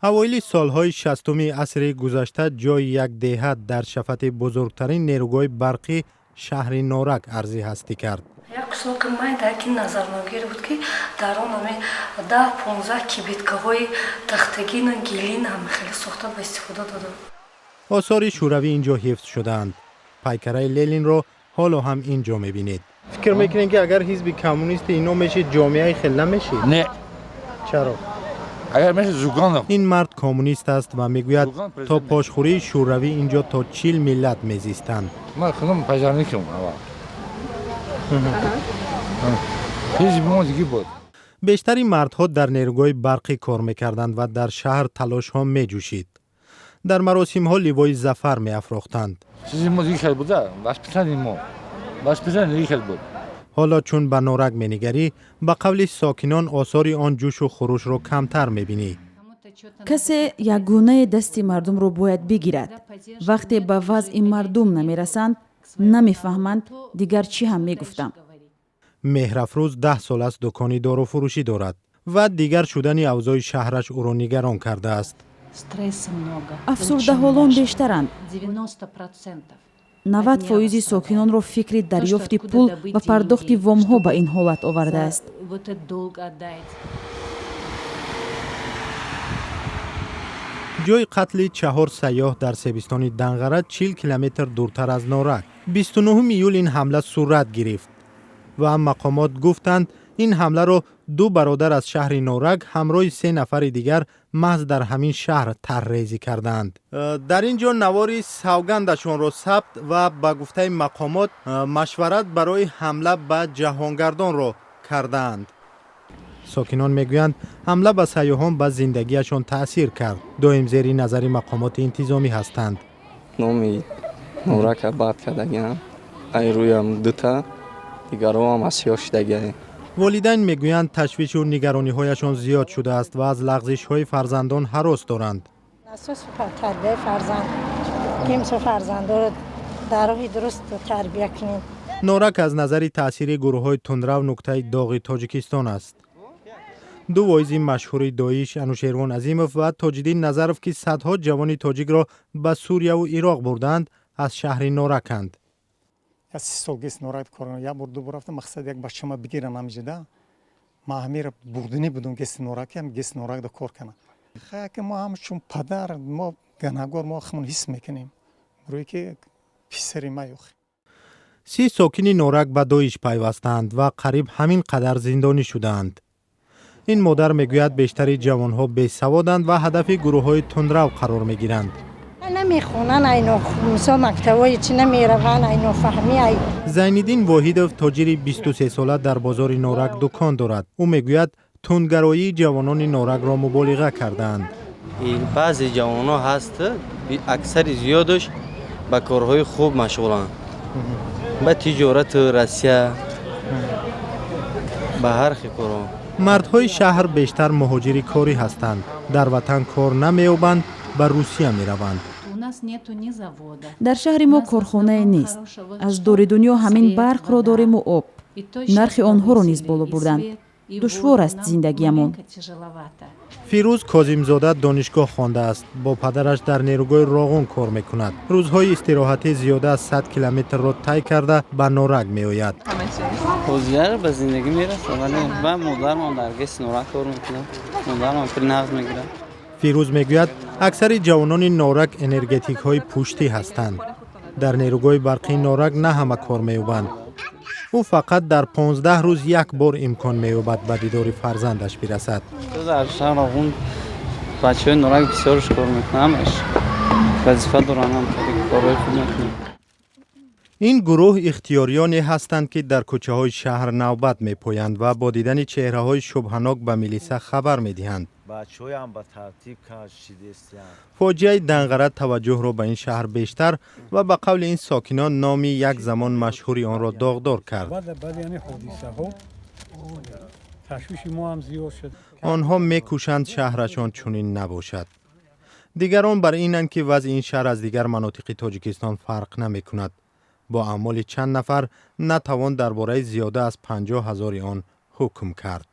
Авоили солҳои 60-уми асри гузашта ҷои як деҳа дар шафати бузургтарин нерӯгоҳи барқӣ шаҳри Норак арзи ҳастӣ кард. Як қишлоқи майда ки назарногир буд, ки дар он ҳаме 10-15 кибиткаҳои тахтагину гилин ҳам хеле сохта ба истифода дода. Осори шӯравӣ ин ҷо ҳифз шудаанд. Пайкараи Ленинро ҳоло ҳам ин ҷо мебинед. Фикр мекунед, ки агар ҳизби коммунисти ино мешид, ҷомеаи хел намешид? Не. Чаро? Агар мешид, Зюганов. Ин мард коммунист аст ва мегӯяд, то пошхӯрии шӯравӣ ин ҷо то 40 миллат мезистанд. Ман худам пожарникам аввал. Ҳизби мо диги буд. Бештари мардҳо дар нерӯгоҳи барқӣ кор мекарданд ва дар шаҳр талошҳо меҷӯшид. Дар маросимҳо ливои зафар меафрохтанд. Чизи мо диги хел буда, воспитание мо. Воспитание диги хел буд. Ҳоло чун ба Норак менигарӣ, ба қавли сокинон, осори он ҷӯшу хурӯшро камтар мебинӣ. Касе якгунае дасти мардумро бояд бигирад. Вақте ба вазъи мардум намерасанд, намефаҳманд, дигар чӣ ҳам мегуфтам. Меҳрафрӯз 10 сол аст дукони доруфурӯшӣ дорад ва дигар шудани авзои шаҳраш ӯро нигарон кардааст. Стресса много. Афсурдаҳолон бештаранд. 90%. 90 фоизи сокинонро фикри дарёфти пул ва пардохти вомҳо ба ин ҳолат овардааст. Вот этот долг отдать. Ҷои қатли чаҳор сайёҳ дар себистони Данғара, 40 километр дуртар аз Норак. 29 июл ин ҳамла сурат гирифт ва мақомот гуфтанд, ин ҳамларо ду бародар аз шаҳри Норак ҳамроҳи се нафари дигар маҳз дар ҳамин шаҳр тарҳрезӣ кардаанд. Дар ин ҷо навори савгандашонро сабт ва ба гуфтаи мақомот, машварат барои ҳамла ба ҷаҳонгардонро кардаанд. Сокинон мегӯянд, ҳамла ба сайёҳон ба зиндагиашон таъсир кард, доим зери назари мақомоти интизомӣ ҳастанд. Номи Норака бад кардагиам, ай рӯям дута дигароам асиёҳ шудагиам. Волидайн мегӯянд, ташвишу нигарониҳояшон зиёд шудааст ва аз лағзишҳои фарзандон ҳарос доранд. Асоси тарбияи фарзанд, ки мисол фарзандоро дар роҳи дуруст тарбия кунем. Норак аз назари таъсири гурӯҳҳои тундрав нуктаи доғи Тоҷикистон аст. Ду воизи машҳури Доиш, Анушервон Азимов ва Тоҷиддин Назаров, ки садҳо ҷавони тоҷикро ба Сурияву Ироқ бурдаанд, аз шаҳри Нораканд. Я 30 сол ГЭС Норак кор, як бор, ду бор рафтам, мақсад як бачама бигирам ҳамиҷода. Ман ҳамира бурдинӣ будум ГЭСи Нораки, ҳам ГЭСи Норакда кор кардам. Хая ки мо ҳамчун падар, мо гунаҳгор, мо худмон ҳис мекунем, рӯе ки писари ма ёхи. 30 сокини Норак ба Доиш пайвастаанд ва қариб ҳамин қадар зиндонӣ шудаанд. Ин модар мегӯяд, бештари ҷавонҳо бесаводанд ва ҳадафи гурӯҳҳои тундрав қарор мегиранд. Намехонанд, айно мисол мактабҳои чи намераванд, ай нофаҳмӣ ай. Зайниддин Воҳидов, тоҷири 23сола, дар бозори Норак дукон дорад. Ӯ мегӯяд, тундгароии ҷавонони Норакро муболиға кардаанд. Баъзе ҷавонҳо ҳаст, аксари зиёдаш ба корҳои хуб машғуланд, ба тиҷорату Россия, ба ҳар хел корҳо. Мардҳои шаҳр бештар муҳоҷири корӣ ҳастанд. Дар ватан кор намеёбанд, ба Русия мераванд. Дар шаҳри мо корхонае нест. Аз дори дунё ҳамин барқро дорему об. Нархи онҳоро низ боло бурданд. Душвор аст зиндагиамон. Фирӯз Козимзода донишгоҳ хондааст, бо падараш дар нерӯгоҳи Роғун кор мекунад. Рӯзҳои истироҳатӣ зиёда аз 100 километрро тай карда ба Норак меояд. Ҳозира ба зиндагӣ мерасад, вале ба модармон дар ГЭСи Норак кор мекунад, модармон пул нағз мегирад. Фирӯз мегӯяд, аксари ҷавонони Норак энергетикҳои пуштӣ ҳастанд. Дар нерӯгоҳи барқии Норак на ҳама кор меёбанд. Ӯ фақат дар 15 рӯз як бор имкон меёбад ба дидори фарзандаш бирасад. Дар шаҳр Роғун бачаҳои Норак бисёрш кор мекунанд, ҳамаш вазифа доранд, ҳам корҳои хуб мекунанд. Ин гурӯҳ ихтиёриёне ҳастанд, ки дар кӯчаҳои шаҳр навбат мепоянд ва бо дидани чеҳраҳои шубҳанок ба милиса хабар медиҳанд. Бачаҳоям ба тартиб кашидестиянд. Фоҷиаи Данғара таваҷҷӯҳро ба ин шаҳр бештар ва, ба қавли ин сокинон, номи як замон машҳури онро доғдор кард. Баъди ҳамин ҳодисаҳо ташвиши мо ҳам зиёд шуд. Онҳо мекӯшанд, шаҳрашон чунин набошад. Дигарон бар инанд, ки вазъи ин шаҳр аз дигар манотиқи Тоҷикистон фарқ намекунад. Бо аъмоли чанд нафар натавон дар бораи зиёда аз 50 ҳазори он ҳукм кард.